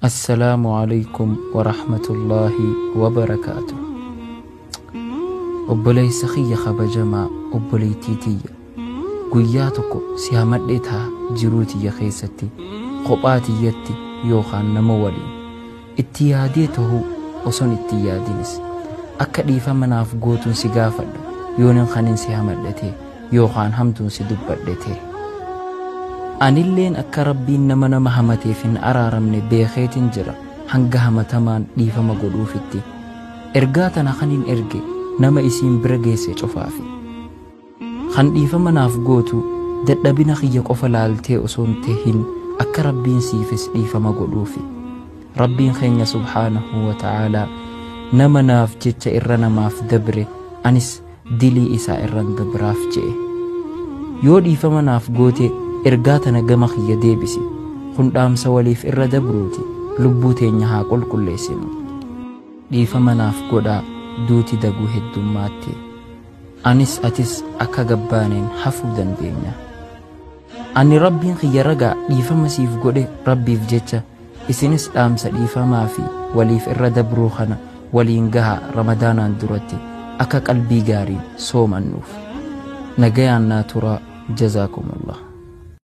Assalaamu alaykum warahmatullaahi wabarakaatuh. Obboleessa kiyya kabajamaa, obboleettii tiyya, guyyaa tokko si hamadhee taha jiruu tiyya keessatti, kophaa tiyyatti yookaan nama waliin. Itti yaadee tahuu oson itti hin yaadinis akka dhiifama naaf gootuun si gaafadha yoonin kanin si hamadhe ta'e yookaan hamtuun si dubbadhe ta'e. Anilleen akka Rabbiin nama nama hamateef hin araaramne beekeetin jira hanga hamatamaan dhiifama godhuufitti. Ergaa tana kanin erge nama isiin bira geesse cufaafi. Kan dhiifama naaf gootu dadhabina kiyya qofa laaltee osoo hin tahin akka Rabbiin siifis dhiifama godhuufi. Rabbiin keenya subhaanahu wa ta'aalaa nama naaf jecha irra namaaf dabre anis dilii isaa irran dabraaf je'e. Yoo dhiifama naaf goote ergaa tana gama kiyya deebisi. Kun dhaamsa waliif irra dabruuti. Lubbuu teenya haa qulqulleessinu. Dhiifama naaf godhaa duuti daguu heddummaatti. Anis atis akka gabbaaneen hafuu dandeenya. Ani Rabbiin kiyya ragaa dhiifama siif godhe Rabbiif jecha isinis dhaamsa dhiifamaa fi waliif irra dabruu kana waliin gahaa Ramadaanaan duratti akka qalbii gaariin soomannuuf. Nagayaan naa turaa. Jazaakumullah.